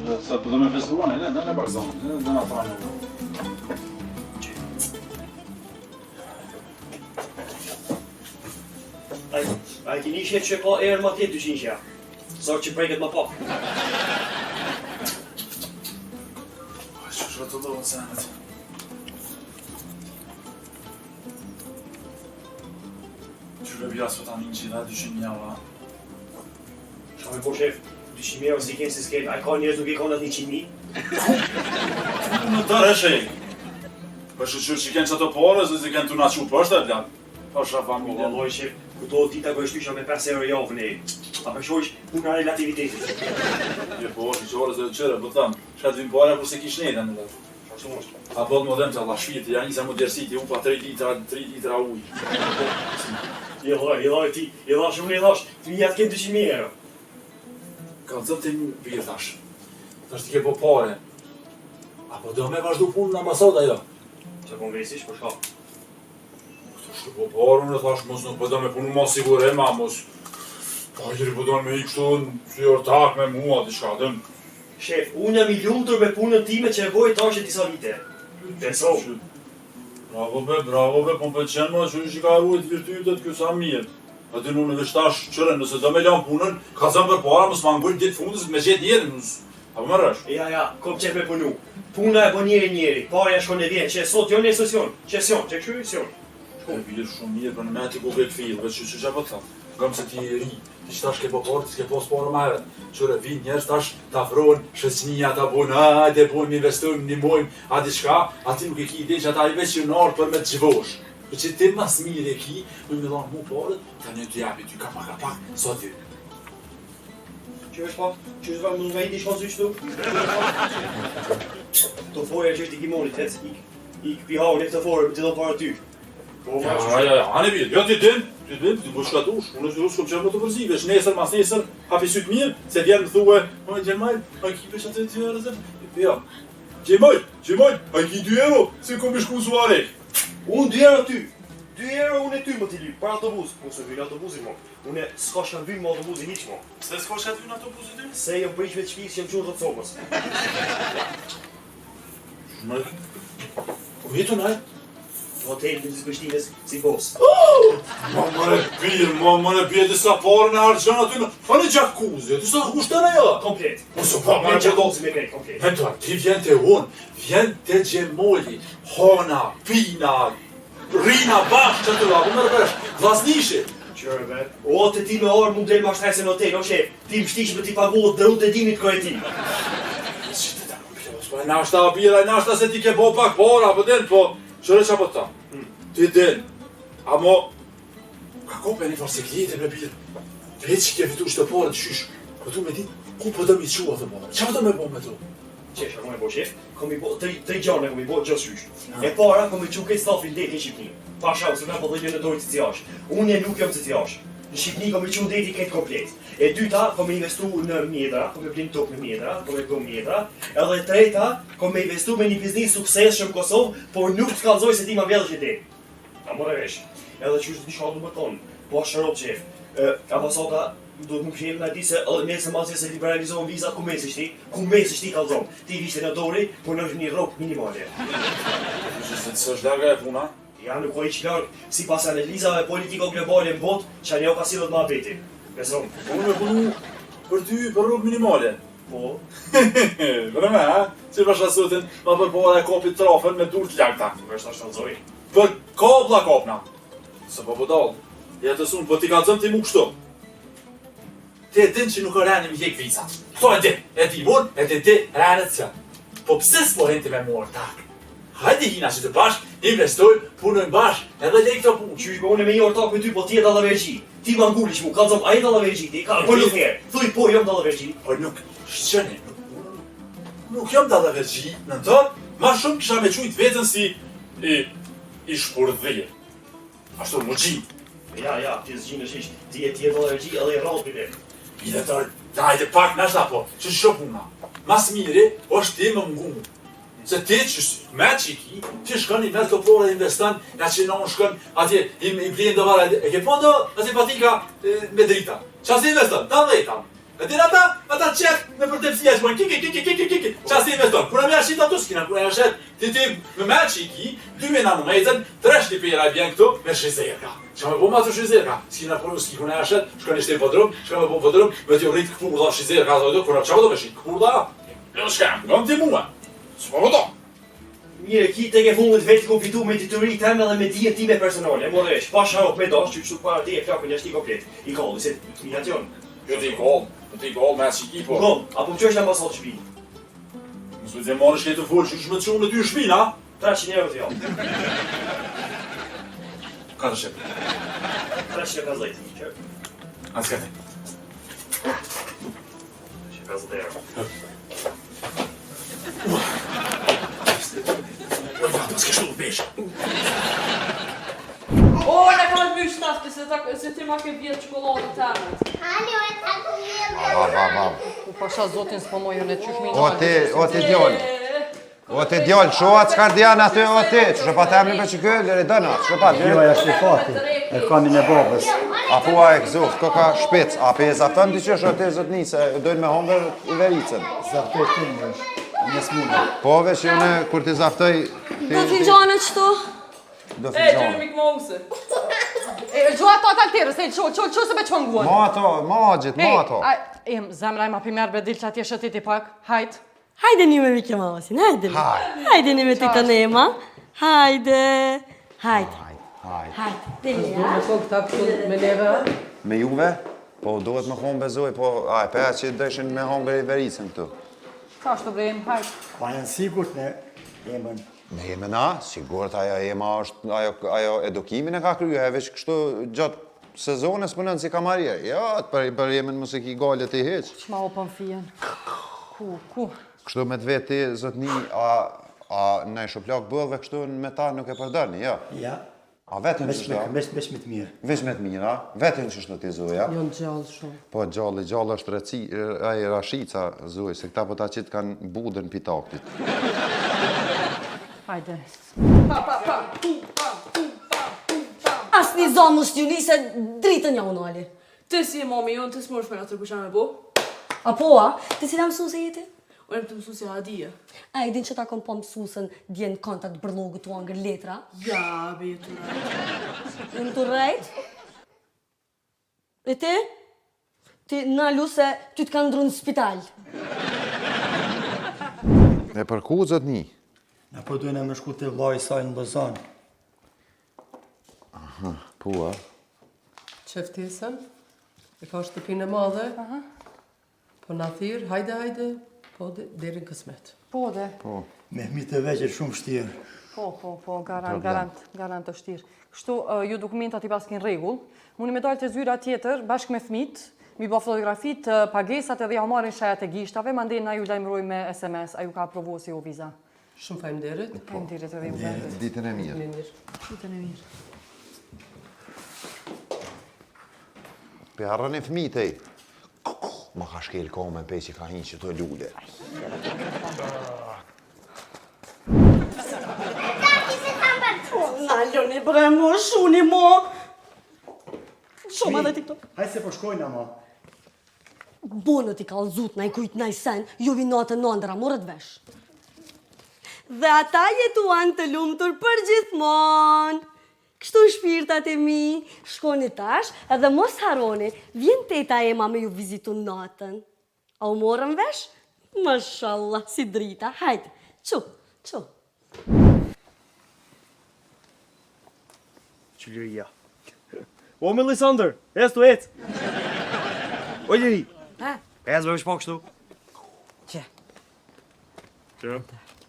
Sa po do me festuan, e, ne pak zonë, ne do na thanë. Ai, ai keni shef që ka erë më tjetër 200 ja. Zor që preket më pak. Ai, që shë të do senet. Që rëbja së ta një që i dha 200 mijë euro. Qa me bo shef, 200 mijë euro si kenë si s'kenë, ai ka njerëz nuk i kanë atë 100 mijë. Në të reshe. Po shyqyr që kenë që ato pare, se si kenë të na qu poshtë, e plak. Po shafa Po familjen. vallai shef, këto dita go shtysha me 5 euro javën e. Ta peshojsh puna relativitetit. Jo, po, shyqyr se qyre, po them, shka të vinë pare kur se kish netën, më dhe. Ashtu është. A po të më dhëmë të Allah shpirti, ja nisa më djersiti, u pa 3 litra, 3 litra ujë. I dha, i dha ti, i dhash unë i dhash, fëmija të kenë 200 mijë euro. Ka të të një birë, thash. Thash ti ke po pare. A po do me vazhdu punën në ambasadë, ajo? Që po ngresish, po shka. Këtu shtë po pare, unë thash, mos nuk po do me punu ma sigurim, a mos... Po jeri po do me i kështu si ortak me mua, diçka, dëm. Shef, unë jam i lumtur me punën time që e boj tash e disa vite. Beso. Bravo be, bravo be, po më pëlqen më që që ka ruajt virtytet kjo sa mirë. A din unë veç tash, qyre, nëse do me lanë punën, ka zënë për para, mos ma ngul ditë fundit, me gjetë njerin, mos... A po merresh? Ja, ja, kom qef me punu. Puna e bën njeri njeri, parja shkon e vjen, që sot jo nesër s'jon, që s'jon, që kështu s'jon. E birë shumë mirë, për në me ti ku ke fill, veç që që po të them. Ngam se ti je i ri, ti që tash ke po pare, ti s'ke pas pare ma herët. Qyre, vinë njerëz tash të afrohen, shoqënia ta bojnë, hajde bojmë, investojmë, ndihmojmë, a diçka, a ti nuk e ki ide që ata i veç janë ardhur për me të zhvosh. Po që ti mas mirë e ki, me më dhanë mu paret, tani të japi ty ka pak a pak, sa ty. Që është pak, që është pak, më nga i di shkon sy qëtu? Të foja që është i kimonit, hec, ik, ik, pi hau, ne këtë forë, më të do para ty. Po, ja, ja, ja, ja, ani mirë, jo ti din, ti din, ti bësh çka dush, unë s'u s'kom qenë më të përzi, veç nesër, mas nesër, hapi syt mirë, se vjen më thue, o Xhemal, a ki veç atë 2 euro se? Jo. Xhemal, Xhemal, a ki 2 euro, se kom me shku në Suharek. Unë 2 euro ty, 2 euro unë e ty më t'i lyp, për autobus, unë s'e vyn autobusin mo, unë s'ka shka vyn me autobusin hiç mo. Pse s'ka shka vyn autobusi ty? Se jam prish me të shtëpisë, jam çuar rreth sobës. Më... Po jetu naj? Në hotel të Prishtinës si boss. Ma më e birë, ma më e birë, disa pare në harxhon aty në... Pa në gjakuzi, aty sa kushton ajo? Komplet. Po së pa, më e gjakuzi me krejt, komplet. Mentor, ti vjen te unë, vjen te Xhemoli, hona, pina, rina bashkë që të la, po merr vesh, vllaznishi. Qyre be. O, të ti me orë mund del ma shtrejt se në hotel, o shef. Ti më shtish me ti paguat dhe të dimit krye ti. Po nashta bira, nashta se ti ke bo pak para, po din, po, qyre që po të ta? Ti din, amo, ka kope një farë sekrete me birë, veç që ke fitu shtë pare të shysh, po tu me dit, ku po do mi qu atë pare, qa po do me bo me to? Qe, çka kom me bo shef, kom i bo, tri, tri gjana kom i bo gjithë qysh. E para, kom i qu këtë stafin deti në Shqipni. Pasha, ose me po dhe në dorë ciciash. Unë nuk jam ciciash. Në Shqipni kom i qu deti këtë komplet. E dyta, kom me investu në mjedra, kom me blin tokë në mjedra, kom me blu mjedra. Edhe e treta, kom me investu me një biznis suksesshëm në Kosovë, por nuk të kallzoj se ti ma vjedhësh ide. Ta morë vesh. Edhe që është diçka du më thonë, po shërop qef. E, ambasada duhet më mshel na di se edhe nesër masi se liberalizohen vizat ku mesish ti, ku mesish ti kallzon. Ti vishte në dori, po në një rrogë minimale. Se s'është larga e puna? Ja nuk o hiç larg, sipas analizave politiko globale në botë, që ajo ka sillet muhabeti. Beson. Unë me punu për ty për rrugë minimale. Po. Për me, ha? Si pasha sotin, ma për para e kopi trafën me dur të largta. Nuk është tash kallzoj. Për kabla kopna. Se po budall. Ja të sun, po ti kallzon ti mu kështu. Ti e din që nuk o reni mi hjek vizat. Këto e din, e di unë, e di ti, renet që. Po pse s'po hin ti me mu ortak? Hajde hina që të bashk, investojmë, punojmë bashk, edhe lej këto punë. Qysh me unë me një ortak me ty, po ti je dallavergji. Ti ma ngulish mu, kallzom, a je dallavergji ti? Ka, po nuk herë. Thuj po, jam dallavergji. Po nuk, shqëni, nuk, nuk jam dallavergji, në të, ma shumë kisha me qujt vetën si i, i shpurdhir. Ashtu, mu gji. Ja, ja, ti s'gjinësh hiç. Ti je ti je dallavergji edhe i rrallë bile. Bile të, dajde pak, nashta po, që që puna. Mas miri, është ti më ngu. Se ti që me që i ki, ti shkon i merr të pare investon, ja që në unë shkon, atje i, i blin do vara, e ke po do, atje patika e, me drita. Qa si investon? Ta dheta. E din ata, ata qet nëpër tepsia që bojnë kiki kiki kiki kiki. Qa si investon? Kur me ja shit ato s'kina kur ja shet. Ti ti me me që i ki, 2019-ën, tre shtipera vjen këtu me shizerka. Qa me bo ma të shizerka? S'kina kur s'ki kur ja shet, shkon ishte podrum, shkon me bo podrum, me t'ju rrit këpurdha shizerka, do kur qa do me shit këpurdha? Jo s'ka, ngom ti mua. S'po do. Mirë, ki tek e fundit vetë kom fitu me dituri teme dhe me dijen time personale, e more vesh, pasha rrok me dash që kështu para ti e plakun jashtë komplet, i kalli se të mirat janë. Jo ti i kall, po ti i kall me atë që ki po. Ngom, a po më qosh në ambasadë shpinë? Mos më të marrësh këtë fol, qysh me të çu në ty shpinë, a? 300 euro të jap. 400. 350. Që? A s'ka ti. 350 euro. Oj, va, s'ke shtu peshë. O, në ka me bysh tafti, se, ta, se ti ma ke vjedh çokoladën teme. Hali, o e ta ku Va, va, va, va. U pasha zotin s'po moj unë qysh mi O ti, o ti djalë. O ti djalë, shoha çka djanë aty, o ti, që pa të emrin për që kë, lëre dëna, që pa, Jo, lëre. është i fati, e kanin e babës. A pua e gëzoft, ko ka shpic, a pe e zafton ti qysh o ti zotni, se dojnë me hongër i vericën. Zaftoj ti është, një smundë. Po veç unë kur ti zaftoj, ti, Do finxhane qëtu? do E, finxhane. gjëri Mickey Mouse. E, lësho ato atë alterës, e, lësho, lësho, lësho se me që nguan. Ma ato, ma agjit, ma ato. A, e, zemra ima pi merr bre dil që atje shëtiti pak, hajt. Hajde një me Mickey Mouse-in, hajde. Hajde. Hajde një me Tita Nema. Hajde. Hajde. Hajt, hajt. Hajde. Deli, Du me konë këta këtu me neve, a? Me juve? Po duhet me thonë bezoj, po a e pe që dëshin me hongër i vericën këtu. Ka është të brejmë, hajt. Pa janë sigurt në emën. Ne jemi na, sigurt ajo ema është, ajo, ajo edukimin e ka kryer, ajo veç kështu gjatë sezonës punon si kamarier. Jo, atë për, për jemën mos e ki gale ti hiç. Që ma opën fijen. Ku, ku? Kështu me të veti, zotni, a, a në e shuplak bëllve kështu me ta nuk e përdorni, jo. Ja, A vetën veç që me, shto? veç, veç me të mirë. Veç me të mira, vetën që shto ti zoja. Janë gjallë shumë. Po, gjalli, gjallë është reci, ai Rashica, zoj, se këta po ta qitë kanë budën pitaktit. Hajde. As një zonë mos t'ju nise dritën ja unali. Ti si e mami jonë, ti s'mërsh me na tregu qa me bo. Apo a? Ti cila mësuse jeti? Unë jam të mësu si Hadije. A e din që ta kom po mësusën dje në kontat bërllogut tu angër letra? Ja, be, tu rajt. Jam të rrejt? E ti? Ti nalu se ty të kanë ndru në spital. E për ku, zotni? Na po dojna me shku te vllai i saj në Lozan. Po, a? Që ftesën, e ka shtëpinë e madhe, po na thirr, hajde, hajde, po de, deri në kësmet. Po, de. Po. Me fëmijë të vegjël shumë vështirë. Po, po, po, garant, garant, garant të shtirë. Kështu, ë, ju dokumentat i paskin rregull, mundi me dalë te zyra tjetër, bashkë me fmit, mi bo fotografitë, ë, pagesat edhe ja u marrin shajat e gishtave, mandej na ju lajmërojmë me SMS, a ju ka aprovu ose jo viza. Shumë faleminderit. Faleminderit edhe juve. Ditën e mirë. Ditën e mirë. Ditën e mirë. Pe harroni fëmijët ej. Ma ka shkel komen pe që ka hinë që to lule. Naloni bre, mo shuni mo. Shumë edhe TikTok. Hajde se po shkojnë ama. Bonët i kallzut naj kujt naj sen, ju vi natën në ndra, morët vesh. Dhe ata jetuan të lumtur për gjithmonë. Kështu shpirtat e mi, shkoni tash edhe mos harroni, vjen teta Ema me ju vizitu natën. A u morëm vesh? Mashallah, si drita, hajde, çu, çu. Që liria. O me Lisandër, ec tu ec. O liri. Ha? Ec me veç pak kështu. Që? Që?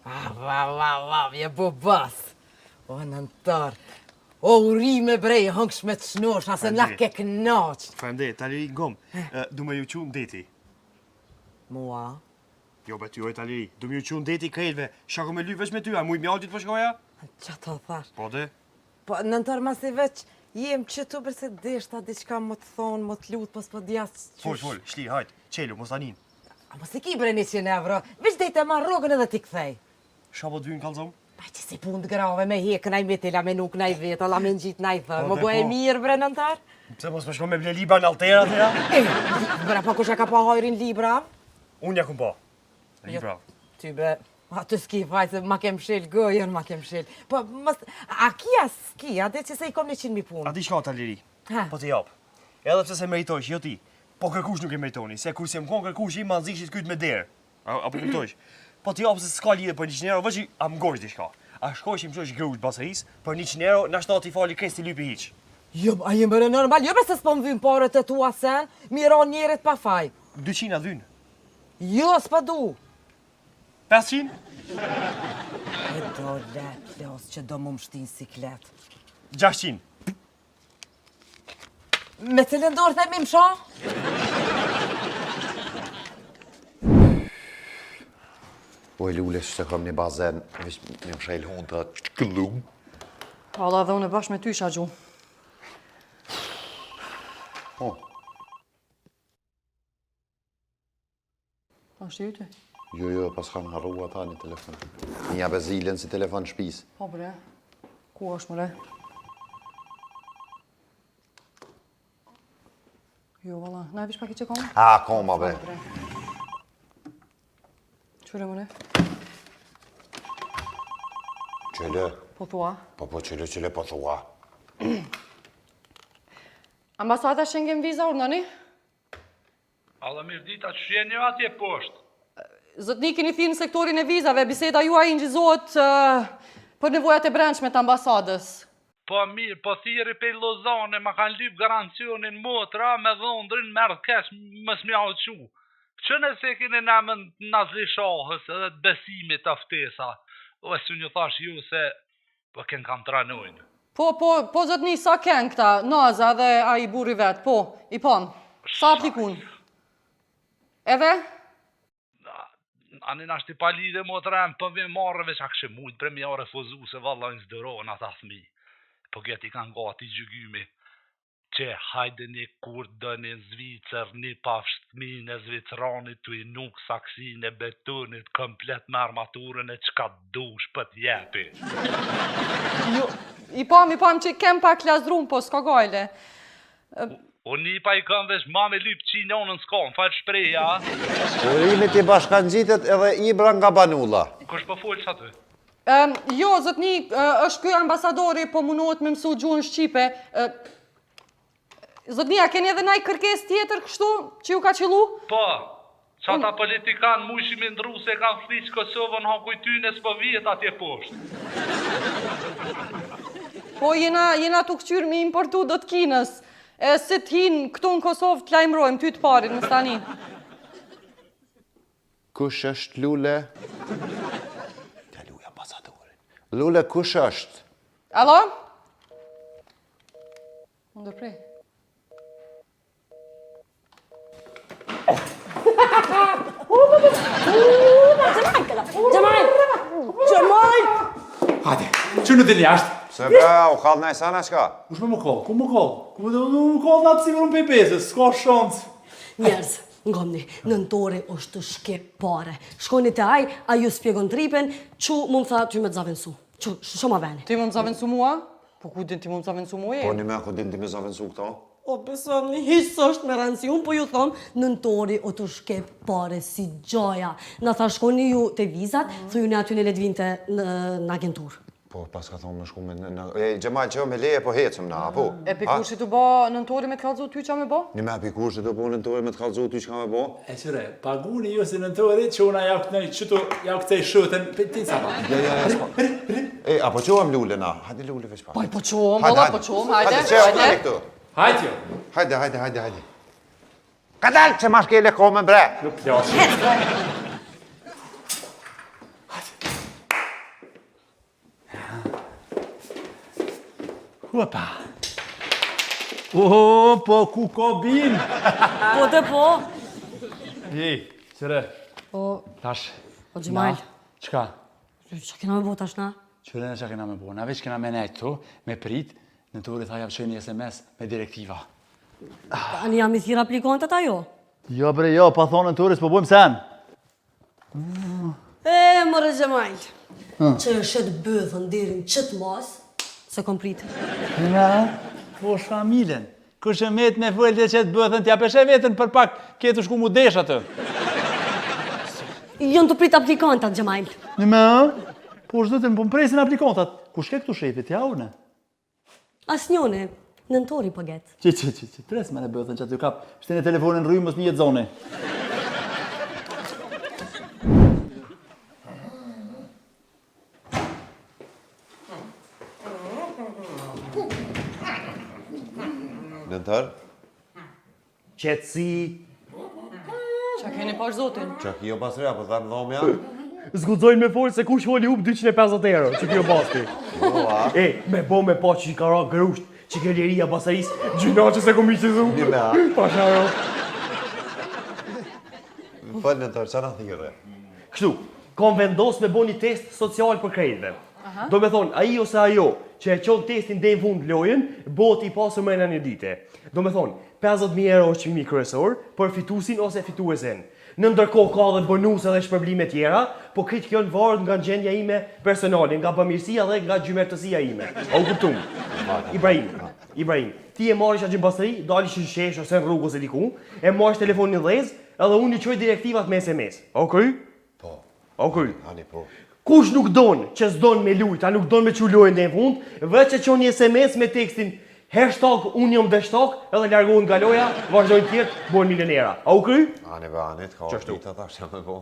Ah, va, va, va, je bo bas. O, nëntor. O, urime brej, hëngsh me të shnosh, ase na ke knaq. Faleminderit, ta liri ngom. Du me ju qu në deti. Mua? Jo, be ty, oj ta liri. Du me ju qu në deti krejtve. Shako me lyp veç me ty, a muj mjaltit po shkoja? Qa të thash? Po de. Po, nëntor, masi veç, jem qëtu përse deshta diçka më të thonë, më të lutë, po s'po dja qysh. Fol, fol, shli, hajt, qelu, mos ta nin. A mos e ki bre 100 euro, veç dejtë e marr rrogën edhe ti kthej. Sha po të vynë kallzom? Pa që si punë të grave me hekë naj metela, me nuk naj vetëlla, me ngjit naj thë. Po, Më dhe bëhe po. mirë, bre, nëntar? Pse mos me shko me ble libra në altera, thera? E, libra, pa kush e ka pa hajrin libra? Unë ja kum pa. Libra. Ty be, aty s'ki faj se ma kem shel gojën, ma kem shel. Po, mos, a ki a s'ki, a dhe që se i kom 100.000 punë. A di çka ta liri? Ha. Po t'i jap. Edhe pse se meritoj, jo ti. Po kërkush nuk e meritoni, se kur s'jem kon kërkush i ma nxishit kyt me derë. A, a po kuptojsh? Po t'i jap se s'ka lidhje për 100 euro, veç a më ngojsh diçka. A shkojsh i mësojsh grusht baserisë për 100 euro, na shta t'i fali krejt t'i lypi hiç. Jo, a je bre normal, jo be se s'po më vyn pare të tua sen, miro njerët pa faj. 200 a vyn. Jo, s'pa du. 500? E dole, plos që do më mshtin siklet. 600. Me cilën dorë themi më sho? Po e lule që se kam një bazen, veç një më shajl hunë të qëllum. Valla dhe unë e bashkë me ty isha gju. Po. A është i yti? Jo, jo, pas kanë harru ata një telefon. Një abezilen si telefon shpis. Po bre, ku është more? Jo, valla, na e vish pak i që kom? A, koma be. Qyre more? Qële? Po thua? Po, po, qële, qële, po thua. Ambasada Schengen Visa, urdhnoni? Alla mirëdita, që jeni ju atje poshtë? Zotni keni thirrë në sektorin e vizave, biseda juaj inçizohet për nevojat e brendshme të ambasadës. Po mirë, po thirri pej Lozane, ma kanë lyp garancionin motra me dhondrin merr keq mos m'jau çu. Që nëse e keni në emën të Nazli Shahës edhe të Besimit aftesa. O si ju thash ju se Po ken kanë tranojnë. Po, po, po zotni, sa ken këta, Naza dhe ai burri vet, po, i pam. Sa aplikun? Edhe? Ani na shti pa lidhje motra jem, po vjen marrë veç a kishe mujt bre me ja refuzu se valla s'durohen ata fëmijë. Po geti kanë gati gjygymi. Qe hajdeni kur doni në Zvicër ni pafsh fëmijën e zvicranit tu i nuk saksinë e betonit komplet me armaturën e çka dush po t'jepi. Jo, i pam, i pam që kem pak lazdrum, po s'ka gajle. O nipa i kam veç ma me lyp qi nonën s'ka, më fal shprehja a. Urimit i bashkangjitet edhe Ibra nga Banulla. Kush po fol qaty? Jo, zotni, është ky ambasadori, po munohet me mësu gjuhën shqipe. Zotni, a keni edhe naj kërkesë tjetër kështu që ju ka qillu? Po, qata politikan mujshi me ndrru se kanë fliq Kosovën haku i tyne s'po vihet atje poshtë. Po, jena, jena tu këqyrë me importu do të Kinës. E, si të hinë këtu në Kosovë të lajmërojmë, ty të parin, në stani. Kush është Lule? Ta luj ambasadorin. Lule, kush është? Alo? Unë ndërprej. Xhemal! Xhemal! Hajde, që në dili jashtë? Se be, u kall naj sen a çka? Kush me më kall? Ku më kall? Ku më më kall në atë sigurën pej pesës? S'ka shansë. Njerëz, ngomni, nëntori është tu shkep pare. Shkoni te ai, ai ju spjegon tripin, qu mu më tha ty me të zavensu. Qu, shumë a veni. Ti më më zavensu mua? Po ku din ti më më zavensu mua? Po një me, ku din ti me zavensu këto? O, besomni, hiç s'është me rëndësi, unë po ju thom, nëntori o tu shkep pare si gjoja. Na tha shkoni ju te vizat, mm. thuju një aty në le t'vinte në, në agenturë. Po, pas ka thonë me shku me... Në, e, Xhemal, që me leje po hecëm na, apo? E pikushit të bo nëntori me të kallzu ty qa me bo? Një me pikushit të bo nëntori me të kallzu ty çka me bo? E qyre, paguni ju si nëntori që una ja këtënoj, që tu ja këtej shëtën, pe ti sa pa. Ja, ja, ja, s'pa. E, a po qohem lule na? Hajde lule veç pak. Po, po qohem, valla, po qohem, hajde. Hajde, qohem, hajde këtu. Hajde jo. Hajde, hajde, hajde, hajde. Ka dalë që ma shkele komën bre. Nuk plasë. Opa. Oh, po ku ka bin? Po të po. Ej, qyre. Po. Tash. Po Xhemal. Çka? Çka kena me bo tash na? Qyre ne çka kena me bo? Na veç kena me nejt tu, me prit, nëntori tha jau çoj një SMS me direktiva. Ani jam i thirr aplikantët ajo? Jo bre, jo, pa thonë nëntori, s'po bojmë sen. E, more Xhemal. Që e shet bythën deri në qët masë, s'e kom prit. Na, po familjen. Kush e met me fol të qet bythën, t'ja peshe vetën për pak, ke të shku mu desh atë. Jon tu prit aplikantat, Xhemajl. Një me, po është dhëtën, po më presin aplikantat. Kush ke këtu shefit, ja une? Asnjoni, nëntori po get. Që, që, që, që, pres me në bythën që aty kap, shtine telefonin rrymës një jetë zoni. Nëntor? Qetësi. Qa keni pa zotin? Qa kjo basri, apo dhamë dhomja? S'guxojnë me folë se kush foli hup 250 euro, që kjo basti. Po, a? E, me bo me pa që i ka ra grusht, që kjo liria basaris, gjyna që se kom i qëzu. Një me a? Pasha ro. Fol nëntor, qa na thirre? Kështu, kom vendos me bo një test social për krejtve. Do me thonë, ai ose ajo që e qon testin deri në fund lojën, bëhet i pasur mrena një dite. Do me thonë, 50.000 euro është çmimi kryesor për fituesin ose fituesen. Në ndërkohë ka edhe bonuse dhe shpërblime tjera, po krejt kjo varet nga gjendja ime personale, nga bamirësia dhe nga xhymertësia ime. A u kuptum? Ibrahim, Ibrahim, ti e marrësh atë basri, dalish në shesh ose në rrugë ose diku, e marrësh telefonin dhez, edhe unë i çoj direktivat me SMS. A u kry? Po. A u kry? Ani po. Kush nuk don, që s'don me lujt, a nuk don me çu lojën deri në fund, veç e çon një SMS me tekstin hashtag unë jam dështak, edhe largohen nga loja, vazhdojnë tjerët, bëhen milionera. A u kry? Ani be, ani, të ka Qashtu. dita tash jam me bo.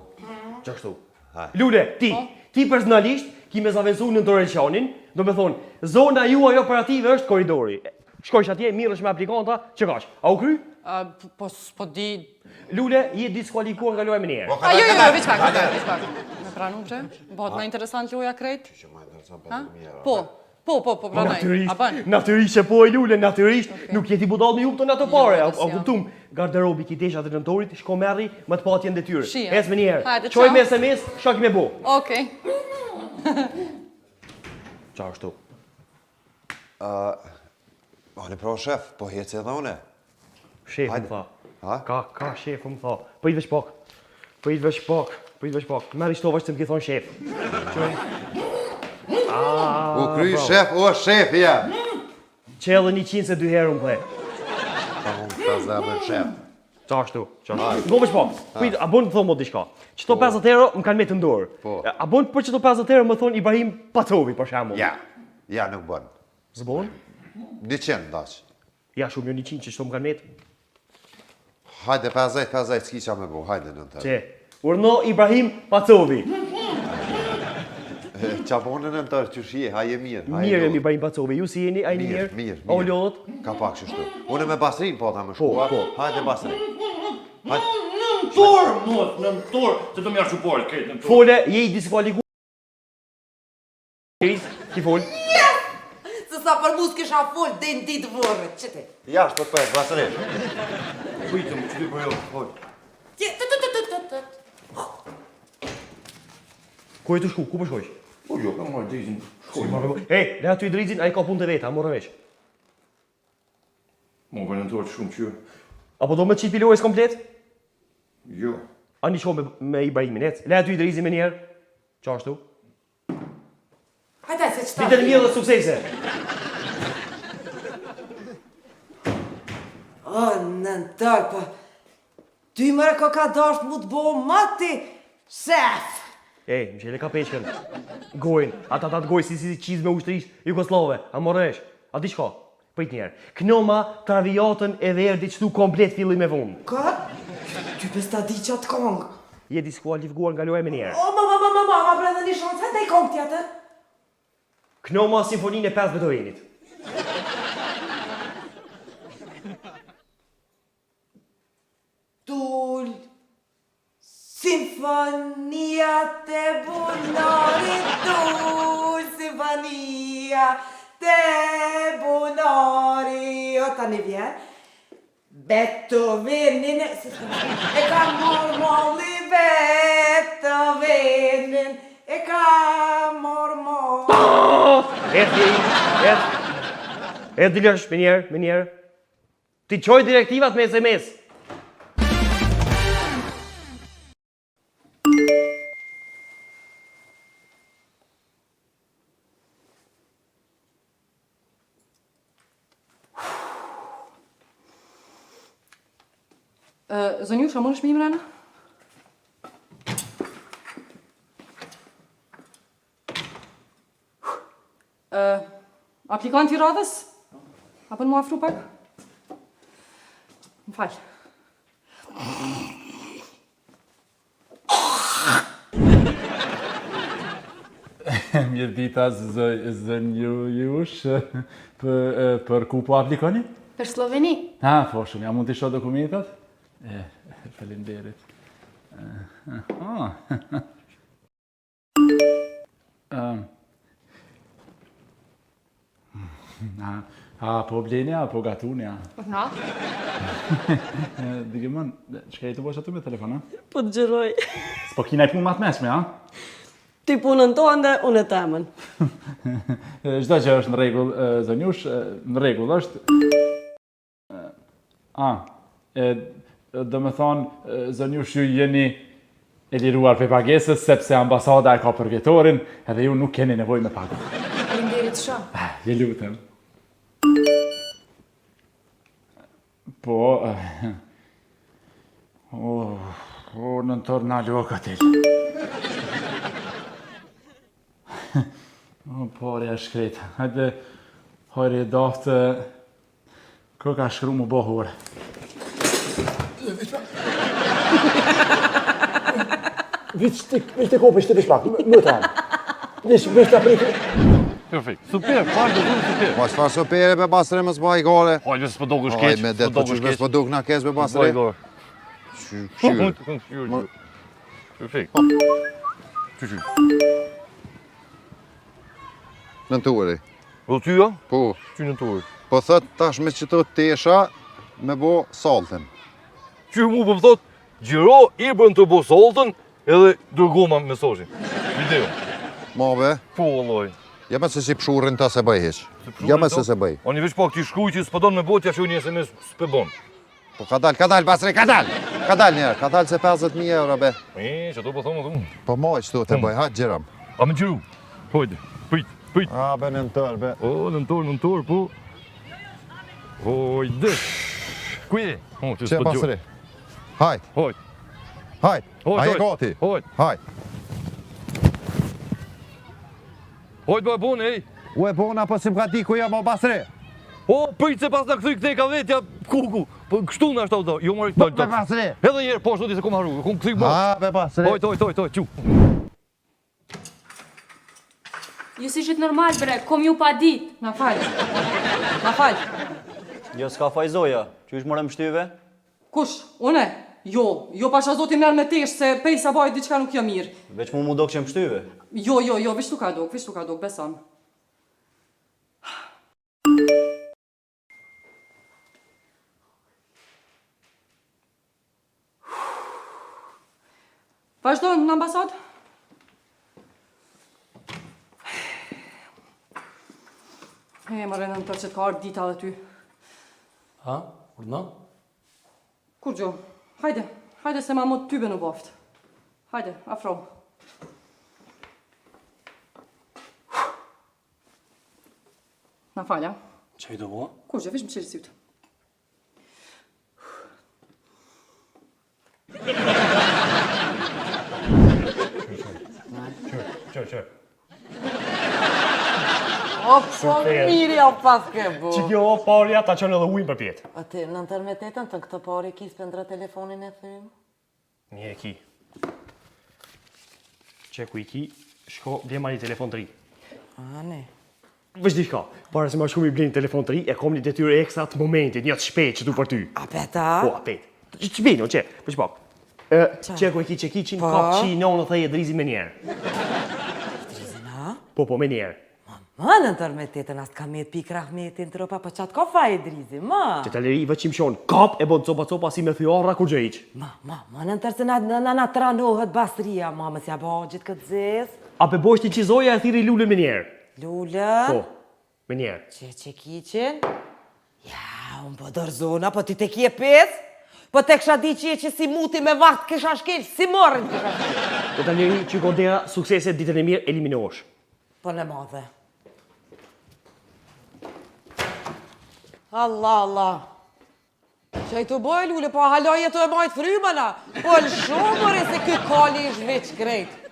Qashtu. Haj. Lule, ti, ti personalisht ki me zavensu Nëntor Elshanin, do me thonë, zona juaj operative është korridori. Shkojsh atje, mirresh me aplikanta, që kash. A u kry? A, po, s'po di... Lule, je diskualifikuar nga loja menjëherë. A, jo, jo, jo, veç pak, veç pak. Me pranu, bre? Bëhet ma interesant loja krejt? Që ma interesant Ha? 50.000 euro. Po, po, po, po, pranoj. Natyrisht, A bën? natyrisht që po e Lule, natyrisht, nuk jeti budall me hup tonë ato pare, Jo, a, a kuptum? Garderobi ki teshat e nëntorit, shko merri, më të patjen detyrë. Shia. Ec me njëherë. Hajde, Çoj ciao. me SMS, çka ki me bo. Okej. Qa ashtu? Ani pra shef, po heci edhe une. Shef më Hajde. tha. Ha? Ka, ka shef më tha. Po i veç pak. Po i veç pak. Po i veç pak. Merri qëto veç të më ki thonë shef. Qoj. U kry shef, o shef, ja. Që edhe 102 herë unë the. Ta unë ta zemër shef. Qa ashtu, qa ashtu. Ngo veç pak. Prit, a bon të thonë mo diçka. Qëto 50 euro më kanë metë në dorë. Po. A bon për qëto 50 euro më thonë Ibrahim Pacovi, për shembull. Ja, ja nuk bën. S'bon? 100 daç. Ja, shumë jo 100 që qëto më kanë metë. Hajde 50, 50, s'ki qa me bo, hajde nëntor. Që, urdhno Ibrahim Pacovi. Qa bonë nëntor, qysh je, haj je mirë. haj je Mirë jam lodhë. Ibrahim Pacovi, ju si jeni, a jeni Mirë, mirë? mirë, A u mirë. lodhët? Ka pak qështu. Unë me Basrin po ta më shkua. po. Hajde Basrin. Hajde. Nëntor, mos, nëntor, se do më jash u krejt nëntor. Fole, je i diskualifikuar. Ki fol? Se sa për mu s'kisha fol deri në ditë vorrit, që ti? Jashtë po të pres, Basrin. Pritëm, ç'ti po jo, fol. Ti, të të të të të të. Ku je tu shku? Ku po shkojsh? Po jo, kam marrë Idrizin. Shkoj. Ej, le aty Idrizin, ai ka punë të veta, morë vesh. Mo për nëntor të shumë qyr. Apo do me të qitë pi lojës komplet? Jo. Ani shko me, me Ibrahimin, ec. Le aty Idrizin me njerë. Qa ashtu? Hajde, se qëta. Ditën e mirë dhe suksese. O, nëntor, po. Ty mëre ko ka dasht mu të bo mati shef. Ej, më qele ka peqkën. Gojën, ata ata të gojë si si qizme ushtrisë Jugoslave, a morë vesh? A di çka? Prit njerë. Knoma traviatën e Verdit qëtu komplet fillim e fund. Ka? Ty pes ta di qatë kongë. Je diskualifikuar nga loja me njerë. O, ma, ma, ma, ma, ma, ma, bre dhe një shansë, hajde i kongë tjetër. Knoma simfoninë e 5 Beethovenit. Tul Simfonia te bunarit Tul Simfonia te bunari O tani vjen Beethovenin e E ka marrë malli Beethovenin E ka marrë malli Ec, ec. Ec dilesh me njerë, me njerë. Ti çoj direktivat me SMS. Zonjusha, mundesh me hi mrena? Aplikanti i radhës? A bën m'u afru pak? Më fal. Mirëdita zonjush, për, për ku po aplikoni? Për Sloveni. Ha, po shumë, ja mund t'i shoh dokumentat? E, faleminderit. Ah. A, a po bleni, a po gatuni, a? Na? Digimon, çka je tu bo aty me telefon, a? Po të xhiroj. S'po ki naj punë ma të mençme, a? Ti punën tënde, unë e temën. Çdo gjë është në rregull, zonjush, në rregull është. A, e, domethonë, zonjush ju jeni e liruar prej pagesës, sepse ambasada e ka përvjetorin, edhe ju nuk keni nevojë me pagu. Faleminderit shumë. Ah, ju lutem. Po, oh, oh, nëntor na lokatel. Oh, pare e shkret. Hajde, hajde, daftë, Kë ka shkru mu bo hore? Viç të viç të kopë, të pak, më të anë. Viç, viç të prit. Perfekt. Super, fal do super. Po çfarë super be basre mos bëj gore. Hajde s'po do kush keq. Me det po çu s'po do na keq be basre. Qyr. Perfekt. Qyr. Nëntori. Po ty jo? Po. Ty nëntori. Po thot tash me qëto tesha me bo saltën. Ty mu po më thot, xhiro i bën të bo saltën edhe dërgoma mesazhin. Video. Ma be? Po vallai. Ja me se si pshurrin ta se bëj hiç. Ja me se se bëj. Ani veç pak ti shkruaj që s'po don me bo, t'ja çoj një SMS s'pe bon. Po ka dal, ka dal, Basri, ka dal! Ka dal njerë, ka dal se 50.000 euro be. E, që to po thomë, thomë. Po moj, qëtu të bëj, ha, xhirom. A me xhiru? Hojde, prit, prit. A, be nëntor, be. O, nëntor, nëntor, po. Hojde. Ku je? O, që Që Basri? Hajt. Hojt. Hajt. A je gati? Hojt. Hajt. Hojt po e bon, ej. U e bona, po si më ka di ku jam o Basri. O, prit se pas në këthy këthe ka vetja, kuku. Po kështu në ashtë do, jo mërë këthe. Be Basri. Edhe njëherë, po ashtu di se kom harru, kom këthy bo. Ha, be Basri. Hojt, hojt, hojt, hojt, qu. Ju s'ishit normal bre, kom ju pa dit. Na fal. Na fal. Jo, s'ka faj zoja, qysh more më shtyve? Kush? Une? Jo, jo pasha zotin merr me tesh se prej sabahit diçka nuk jo mirë. Veç mu mu dok që më shtyve. Jo, jo, jo, veç tu ka dok, veç tu ka dok, besom. Vazhdo në ambasadë? E, more nëntor që të ka ardhë dita dhe ty. Ha, urdhno? Kurgjo, hajde, hajde se ma mot ty be në boft. Hajde, afro. Na fal, a? Që i të bo? Kurgjo, veç më çel sytë. Qër, qër. O, po mirë ja pas ke bu. Që kjo o parja ta qënë edhe ujnë përpjetë. O ti, nëntor me tetën, të këtë pare ki s'pe ndra telefonin e thym? Mirë e ki. Që ku i ki, shko blema një telefon të ri. Ani. Veç diçka, para se ma shku mi blej një telefon të ri, e kom një detyrë ekstra të momentit, një të shpejt që du për ty. Apet a? Po, apet. Që të shpejt, no, që, veç pak. Që ku e ki çekiçin, Po. kap qi në dhe Idrizin me njerë. Idrizin, a? Po, po, me njerë. Ma nëntor me tetën, as t'ka met pikë rahmetin trupa, po qatë ka faj Idrizi, ma? Që të leri veç që më shonë, kap e bon copa copa si me thyarra kur gjë hiq. Ma, ma, ma nëntor se na, na, na, na tranohet basria, ma mos ja bo gjithë këtë zezë. A pe bojsh ti që zoja e thiri lulën me njerë. Lulën? Po, me njerë. Që çekiçin? Ja, unë po dorëzona, po ti të kje pes? Po të kisha di që je që si muti me vakt kisha shkel, si morën kisha shkel. Do të leri që kodera suksese ditën e mirë eliminohesh. Po në madhe. Allah, Allah. Qa i të bojë, Lule, po hala je tu e majtë frymën, a? Po lësho, more, se ky kali ish veç krejt.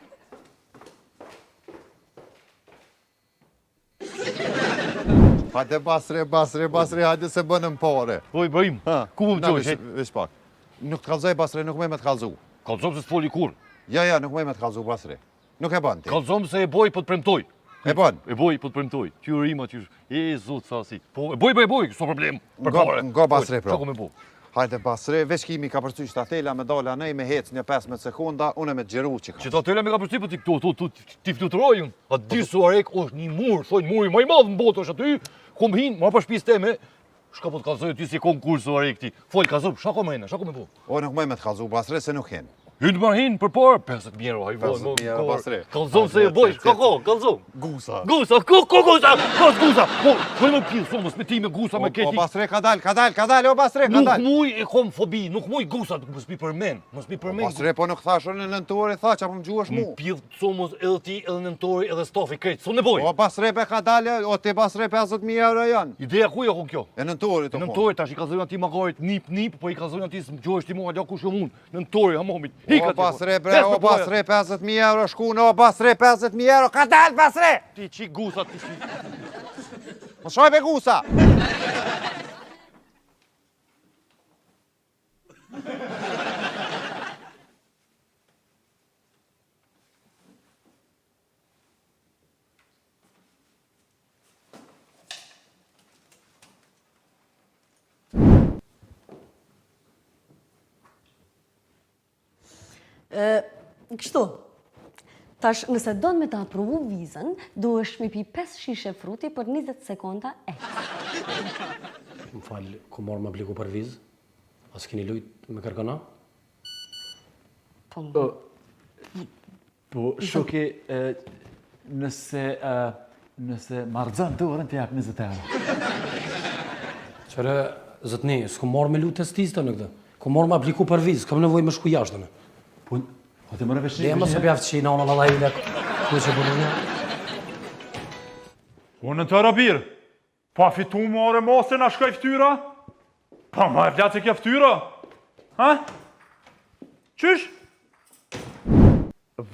Hajde Basri, Basri, Basri, hajde se bënëm pare. Po i bëjmë, ku më të qojsh? Veç pak. Nuk të kallzoj Basri, nuk muj me të kallzu. Kallzom se s'foli kurrë. Ja, ja, nuk muj me të kallzu Basri. Nuk e bën ti. Kallzom se e boj po të premtoj. E bën. E boj po të premtoj. Qy rima qysh. E zot sa si. Po e boj, po e boj, s'o problem. Për pare. Ngo Basri pra. Çka me bo? Hajde Basri, veç kimi ka përcy qëta tela me dalë anej me hec një 15 sekonda, unë me xhiru që ka. Qëta tela me ka përcy, po ti këto, to, to, ti fluturoj unë. A di Suharek është një mur, thojnë muri më i madh në botë është aty, kom hin, ma për shtëpisë teme, shka po të kallzoj ty si konkurs Suharek ti. Fol kallzom, çka ka më ena, çka ka me bo? O nuk muj me të kallzu Basri se nuk hin. Hin më hin për parë, 50.000 euro, hajvo, 50.000 euro Basri. Kallzom se e boj, ka ka, kallzom. Gusa. Gusa, ku ku gusa, ku gusa. Po, po më pjesë, po mos me ti me gusa me keti. O Basri ka dal, ka dal, ka dal, o Basri ka dal. Nuk muj e kom fobi, nuk muj gusa, mos mi përmen, mos mi përmen. O Basri po nuk thash unë nëntori tha çfarë po më gjuash mu. Më pjell somos edhe ti, edhe nëntori, edhe stafi krejt, s'o nevojë. O Basri be ka dal, o ti Basri 50000 euro janë. Ideja ku ja ku kjo? E nëntorit o. Nëntori tash i kallzojnë atij magarit nip nip, po i kallzojnë atij s'më gjuash ti mua, ja kush jam unë. Nëntori hamamit. O Basri bre, o Basri 50000 euro shku në o Basri 50000 euro, ka dal Basri. Ti çi gusa ti çi. Mos shaj be gusa. Kështu, tash nëse don me të aprovu vizën, duhesh me pi 5 shishe fruti për 20 sekonda e. Më fal, ku marrë me apliku për vizë? A s'keni lujt me kërkëna? Po, po shoki, nëse, nëse ma rrëzon dorën të jap 20 euro. Qëre, zotni, s'kum marrë me lujt testista në këtë. Kum marrë me apliku për vizë, kam nevojë me shku jashtë në. Po, po të more vesh një. Dhe mos e pjaftë që i në në i ku që bënë një. Po nëntor o bir, Pa fitu more mose na shkoj ftyra? Pa ma e vllatë se kjo ftyra? Ha? Qysh?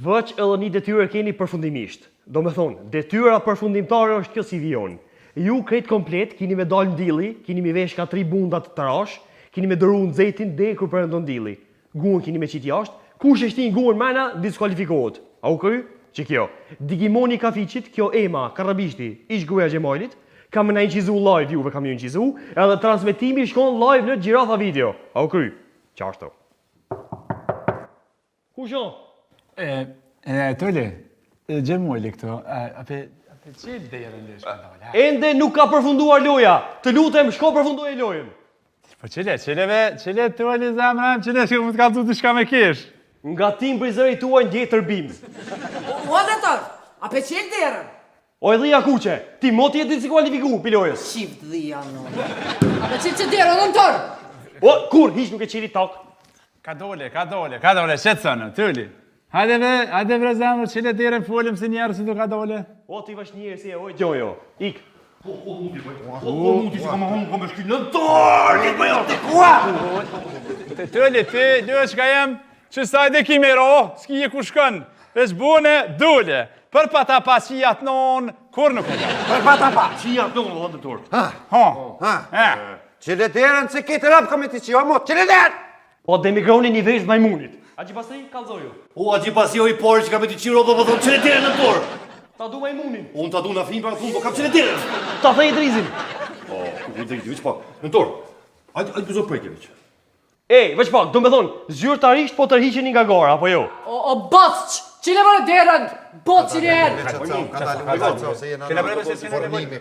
Veç edhe një detyrë e keni përfundimisht. Do me thonë, detyra përfundimtare është kjo si vijon. Ju krejt komplet kini me dalë n'dilli, kini mi vesh ka tri bunda të trash, kini me duru nxehtin deri kur perëndon dilli. Guhën kini me qit jashtë, kush e shtin guhën mrena, diskualifikohet. A u kry? Që kjo. Digimoni i kafiqit, kjo Ema, Karabishti, ish gruaja e Xhemajlit, ka me na inqizu live juve ka me ju inqizu, edhe transmetimi shkon live në Gjirafa Video. A u kry? Qashtu. Kush o? E, e, Toli, Xhemajli këtu, a pe, a pe qel derën lesh me dalë, ha? Ende nuk ka përfunduar loja. Të lutem, shko përfundoje lojën. Po qele, qele be, qele Toli zemra, qele që më të kallzu diçka me kesh. Nga timbri i zërit tuaj ndjej tërbim. O, nëntor, a pe qel derën? O e dhija kuqe, ti moti je diskualifiku pi lojës. Qift dhija, no. A pe qel që derën, nëntor? O, kur, hiç nuk e qeli tak. Ka dole, ka dole, ka dole, qetësone, Toli. Hajde be, hajde bre zemër, qele derën folim si njerëz si tu ka dole. O, ti veç njerëz si e, o, gjojo, ik. Po, po, muti, po, po, po, muti, si ka më hunë, po me shky nëntor, ti po jo. Kua? Te Toli, ti, lë çka jem, që sa e ki me ro, s'ki je ku shkon, veç bune, dule, për pa ta pa qijat non, kur nuk e ka. Për pa ta pa. Qijat non, vëllë nëntor. Ha, ha, ha, ha. Qele derën se këtë rap kam e ti qio, mo, qele derën! Po demigroni një veshë majmunit. Haxhi Basri, kallzoju. O, Haxhi Basri, o i pari që kam e ti qiro, po po thonë, qele derën nëntor. Ta du majmunin. Unë ta du në afin, pra thonë, po kam qele derën. Ta thej Idrizin. O, ku ku Idrizi, veç pak. Nëntor, hajde, hajde pëzo prekje, veç. Ej, veç pak, do me thonë, zyrtarisht po tërhiqeni nga gara, apo jo? O, o bacç, qile bre derën, bacç një herë.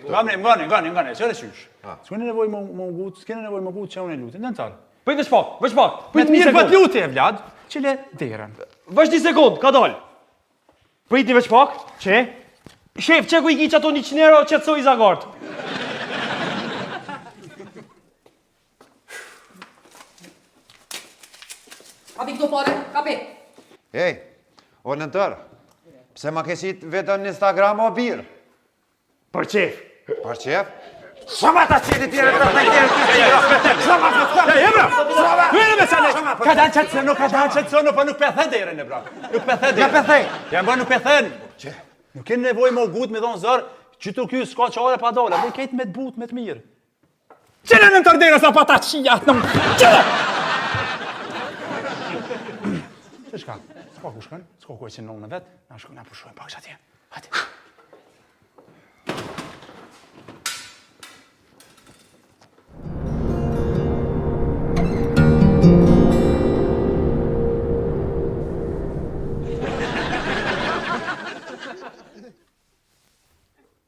Ngani, ngani, ngani, ngani, qëre qysh? S'keni nevojë me u ngut, s'keni nevojë me ngut që unë e luti, nëntor. Prit veç pak, veç pak. Prit mirë po t'luti e Vlad, qile derën. Veç një sekund, ka dal. Pritni veç pak, që? Shef, që ku i ki qato 100 euro që të soj zagart? Kapi këto pare, kapi. Ej, o nëntor, pse ma ke qit videon në Instagram o bir? Për qef. Për qef? Shama ta qeti tjere të të tjere të tjere Shama të të Ja, jebra! Hyre me sane! Ka dalë qatë sëno, ka dalë qatë sëno, po nuk pe the derën e bra. Nuk pe the derën. Ja pe the. Ja bra, nuk pe the. Që? Nuk keni nevojë me u gut me dhonë zor, që të ky s'ka qare pa dole, po ketë me të butë, me të mirë. Qele në të derës, apo ta qia, atë në më... Qele! Që shka? S'ka ku shkën, s'ka ku e që në vetë, na shkën, na pushojmë pak që atje. Hajde.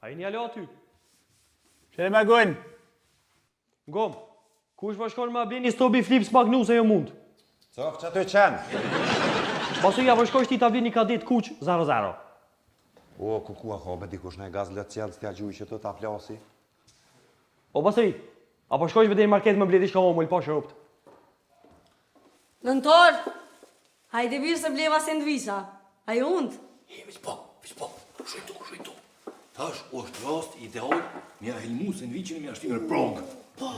A jeni alo aty? Që e me gojnë? Ngom, kush po shkon ma blen një stobi Philips Magnus e jo mund? Cof që aty qenë? Pasi ja po shkosh ti ta blen një kadet kuq 00. O, ku ku a ka me dikush në gaz lotsjellës t'ja gjuj që të ta plasi? O pastaj, a po shkosh me deri në market me ble diçka omël pa shërupt. Nëntor, hajde birë se bleva sendviqa. A jo und? E, veç po, veç po, shujt tu, shujt tu. Tash është rast ideal me ja helmu sendviqin e me ja shti në prong. Po.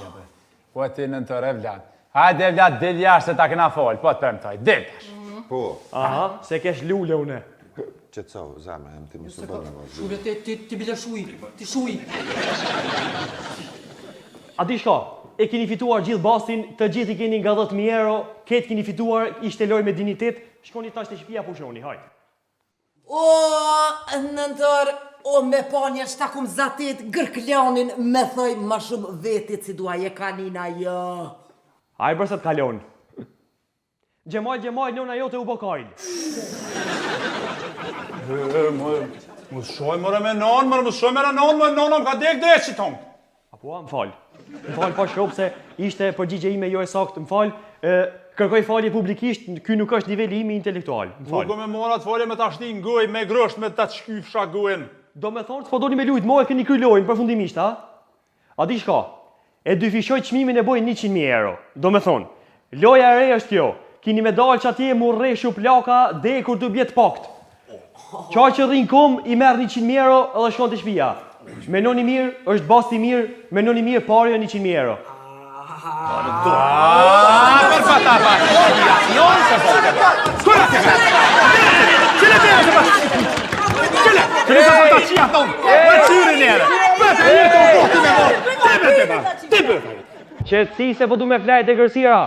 Po ti nëntor e Vlad. Hajde Vlad, dil jashtë se ta kena fol, po të premtoj. Dil tash. Po. Aha, se kesh lule une. Qetëso, zemra, jem ti mos u bën me vazhdu. Shule ti, ti, ti bile shuj, ti shuj. A di shka, e keni fituar gjithë bastin, të gjithë i keni nga 10.000 euro, ketë keni fituar, ishte lojë me dinjitet, shkoni tash te shtëpia pushoni, hajt. O, nëntor, o me pa një qëta kum zatit, gërklanin, me thoj ma shumë vetit si dua je kanina jo. Aj bërë se të kalon. Xhemal, Xhemal, nona jote u bë kajl. Mos shoj more me nonë, more mos shoj more nonë, more nona më ka dek dek që tonë. Apo, më fal. Më fal pa shkop se ishte përgjigje ime jo e saktë, më fal. E, kërkoj falje publikisht, ky nuk është niveli im intelektual. Më fal. Nuk me mora të falje me ta shti në gojë, me grusht, me ta shkyfsha gojën. Do me thonë, s'po doni me lujt, mo e keni kry lojën, përfundimisht, a? A di shka? E dyfishoj çmimin e boj 100.000 euro. Do me thonë, loja e re është kjo. Kini me dalë që atje mu rreshu plaka dhe kur të bjetë pakt. Qa që rrinë kom, i merr 100.000 euro edhe shkon te shtëpia. Menoni mirë, është bast i mirë, menoni mirë pare 100.000 euro. Ah, për pata pa. Jo, se po. Skora ti. Çele te se pa. Çele. Çele sa ta çia ton. Ma çyrin ere. Pa të jetë po ti me mor. Te be te ba. Te be. Qetësi se po du me flajt e kërsira.